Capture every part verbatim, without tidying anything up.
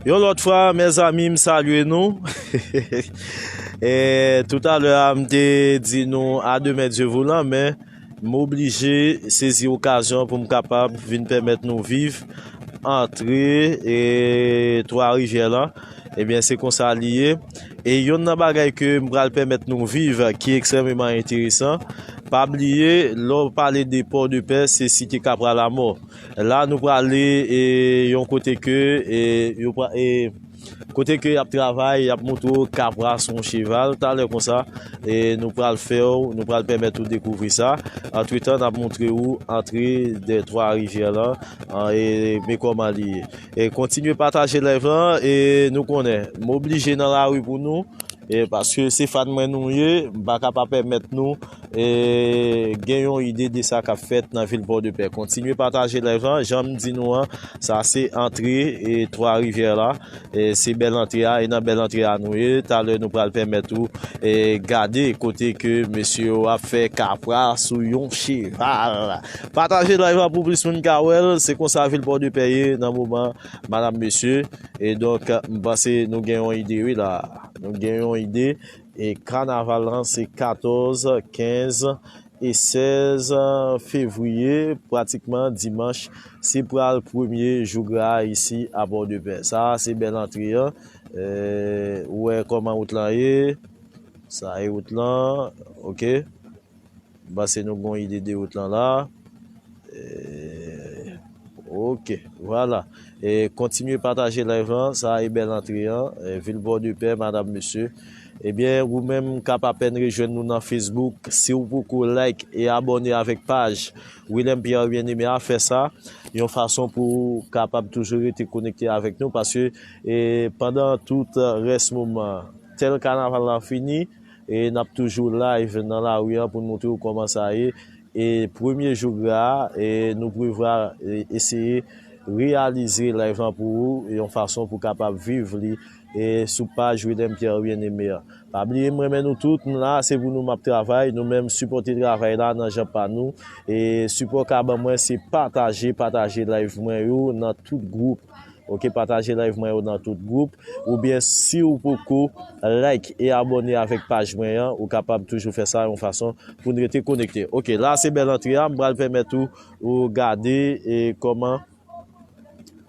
Yon lòt fwa, mezanmi, m salye nou. E, toutalè a, m te di nou à demain Dieu voulant, men m oblije sezi okazyon pou m kapab vin pèmèt nou viv antre e Twa Rivyè la. Ebyen, se konsa li ye. E yonn nan bagay ke m pral pèmèt nou viv ki ekstrèmeman enteresan, pa bliye, lè w pale de Pòdepè, se Site Kapra Lamò. La, nou prale e, yon kote ke e, yo pra, e, kote ke y ap travay, y ap montre w kapra sou yon cheval. Talè konsa, e, nou pral fè w, nou pral pèmèt ou dekouvri sa. Antretan, n ap montre w antre de Twa Rivyè la, an, e, men kòman li ye. E kontinye pataje live lan, e nou konnen, m oblije nan lari pou nou, e paske se fan mwen nou ye, m pa ka pa pèmèt nou e, gen yon ide de sa k ap fèt nan vil Pòdepè. Kontinye pataje live lan. Jan m di nou an, sa se antre e, Twa Rivyè la. E, se bèl antre a, e nan bèl antre a nou ye. Talè nou pral pèmèt ou e, gade kote ke mesye yo ap fè kapra sou yon cheval. Pataje live la pou plis moun ka wè l. Se konsa vil Pòdepè ye nan moman, madam, mesye. E donk, m panse nou gen yon ide, wi, la. Nou gen yon ide. E kanaval lan se katòz, kenz e sèz fevriye, pratikman dimanch, se pral premye jou gra a isi a Pòdepè. Sa a se bèl antre an. E, ou wè kòman wout lan ye. Sa e wout lan, oke. M panse nou gen yon ide de wout lan la. E, oke, vwala. E, kontinye pataje live lan. Sa e bèl antre an. E, vil Pòdepè, madam, mesye. Ebyen, ou menm k ap apèn rejwenn nou nan Facebook, si w poko like e abòne avèk paj Willem Pierre Bien-Aimé a, fè sa. Yon fason pou w kapab toujou rete konekte avèk nou, paske, e, pandan tout rès moman, tèl kanaval la fini, e n ap toujou live nan lari an pou n montre w kòman sa ye. E premye jou gra a, e nou prevwa, e, eseye reyalize live lan pou ou, e yon fason pou kapab viv li, e sou paj Willem Pierre Bien-Aimé an. Pa bliye, m renmen nou tout, m la, se pou nou m ap travay, nou menm sipòte travay la nan jan pa nou, e sipò ka ban mwen se pataje, pataje live mwen yo nan tout gwoup. Oke, pataje live mwen yo nan tout gwoup. Oubyen si w poko like e abòne avèk paj mwen an, ou kapab toujou fè sa yon fason pou n rete konekte. Oke, la se bèl antre a, m pral pèmèt ou, ou gade e kòman,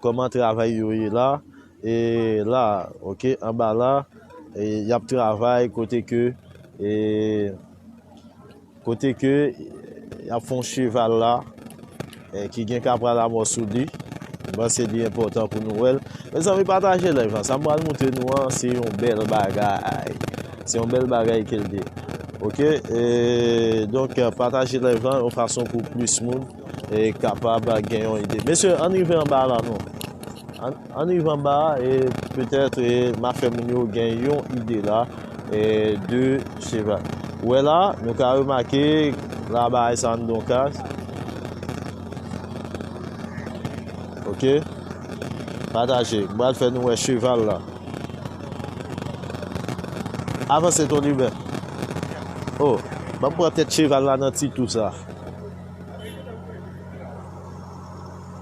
kòman travay yo ye la. E la, oke, anba la, e y ap travay kote ke, e, kote ke y ap fè yon cheval la, e, ki gen kapra lamò sou li. M panse li enpòtan pou nou wè l. Mezanmi, pataje live lan. Sa m pral montre nou an, se yon bèl bagay. Se yon bèl bagay ke l ye. Oke? E, donk, pataje live lan yon fason pou plis moun, e, kapab gen yon ide. Mesye, ann rive anba la, non. Ann, ann rive anba a, e petèt, e, m a fè moun yo gen yon ide la, e, de cheval. Ou wè la, nou ka remake, la bagay sa anndan yon kaz. Oke? Pataje. M pral fè nou wè cheval la. Avanse, Tolibè. Oh, ban m pran tèt cheval la nan ti tou sa.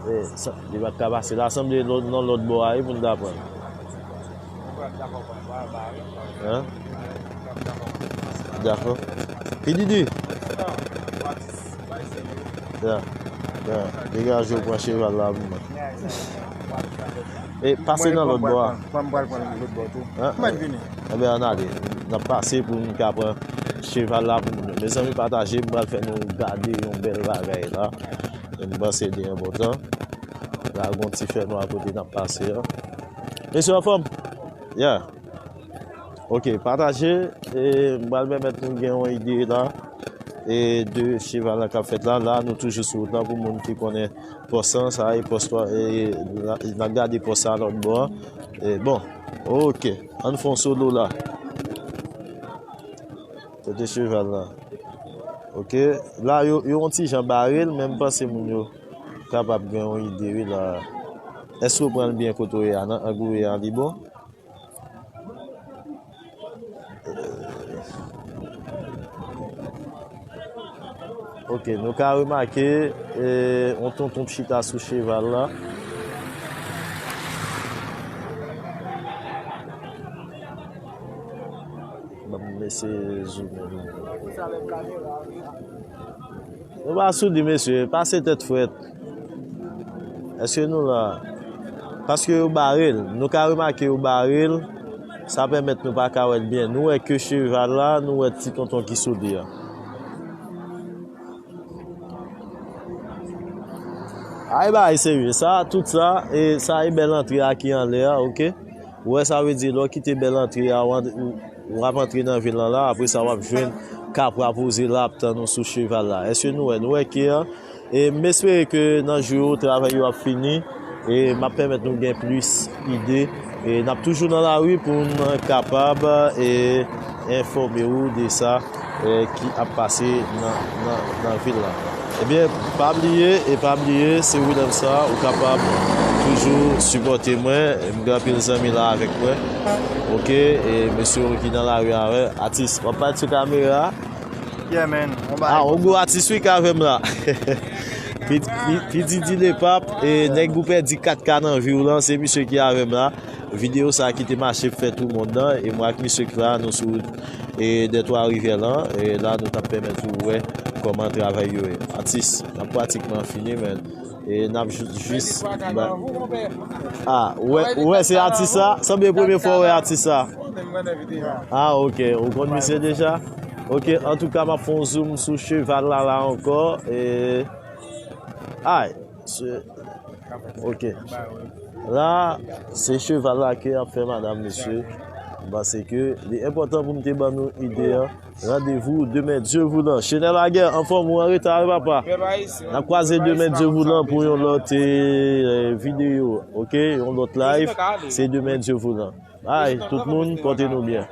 E, sa, li pa t ka pase la, sanble lòt, nan lòt bò a, wi, pou n ta pran l. Hein? Dakò. P D D. Ya, ya. Degaje w pran cheval la pou mwen. E pase nan lòt bò a. Mwen pral pran lòt bò tou. Hein? Mwen vini. Enben, ann ale. N ap pase pou n ka pran cheval la pou nou. Mezanmi, pataje, m pral fè nou gade yon bèl bagay la. E m panse li enpòtan. La, gon ti fènwa kote n ap pase an. Mesye, anfòm? Yeah. Ok, pataje. E m pral pèmèt nou gen yon ide la. E de cheval la k ap fèt la. La, nou toujou sou wout la pou moun ki konnen pòs lan, sa e pòs twa, e n a, n a gade pòs sa lòt bò an. E bon, ok, ann fè yon solo la. Tete cheval la. Ok, la yo, yo yon ti jan bare l, men m panse moun yo kapab gen yon ide, wi, la. Èske w pran l byen kote w ye a, nan ang ou ye a, li bon? Ok, nou ka remake, e, yon tonton k chita sou cheval la. Ban m eseye zoume. Nou pa soudi, mesye, pase tèt frèt. Èske nou la? Paske yo bare l. Nou ka remake yo bare l. Sa pèmèt nou pa ka wè l byen. Nou wè ke cheval la, nou wè ti tonton ki sou li a. Ay, bagay serye. Sa, tout sa, e sa e bèl antre a ki anlè a, oke? Ou wè, sa vle di, lè w kite bèl antre a, w, an- ou, w ap antre nan vil lan la, apre sa, w ap jwenn kapra poze la, ap tann ou sou cheval la. Èske nou wè? Nou wè ke, e m espere ke nan jou yo, travay yo ap fini, e m ap pèmèt nou gen plis ide. E n ap toujou nan lari pou n kapab, e, enfòme ou de sa, e, ki ap pase nan, nan, nan vil la. Ebyen, pa bliye, e pa bliye, se William sa, ou kapab toujou sipòte mwen. M gen anpil zanmi la avèk mwen. Oke, e mesye ki nan lari a, atis, w ap parèt sou kamera. Yeah, man. On bagay. Ah, on gwo atis wi k avè m la. Pi- pi- P D D Lepap, e nèg ou pèdi kat K nan vi w lan, se misye ki avè m la. Videyo sa ki te mache fè tou mond nan, e mwen ak misye Kla, nou sou wout e dètwa rivyè lan, e la nou t ap pèmèt ou wè kòman travay yo ye. Atis, n ap pratikman fini, men, e n ap jis, jis ba- Ah, ou wè, ou wè se atis sa? Sanble premye fwa ou wè atis sa. Ah, oke, ou konn misye deja? Oke, antouka, m ap fè yon zoom sou cheval la, la ankò, e, ay, se, oke. La, se cheval la ke ap fè madanm, mesye. M panse ke li enpòtan pou m te ban nou ide an. Randevou demen, Dye voulan. Chenè Lagè, anfòm ou anreta, wi, papa. N ap kwaze demen, Dye voulan, pou yon lòt, e, videyo, oke? Yon lòt live, se demen, Dye voulan. Bay, tout moun, pòte nou byen.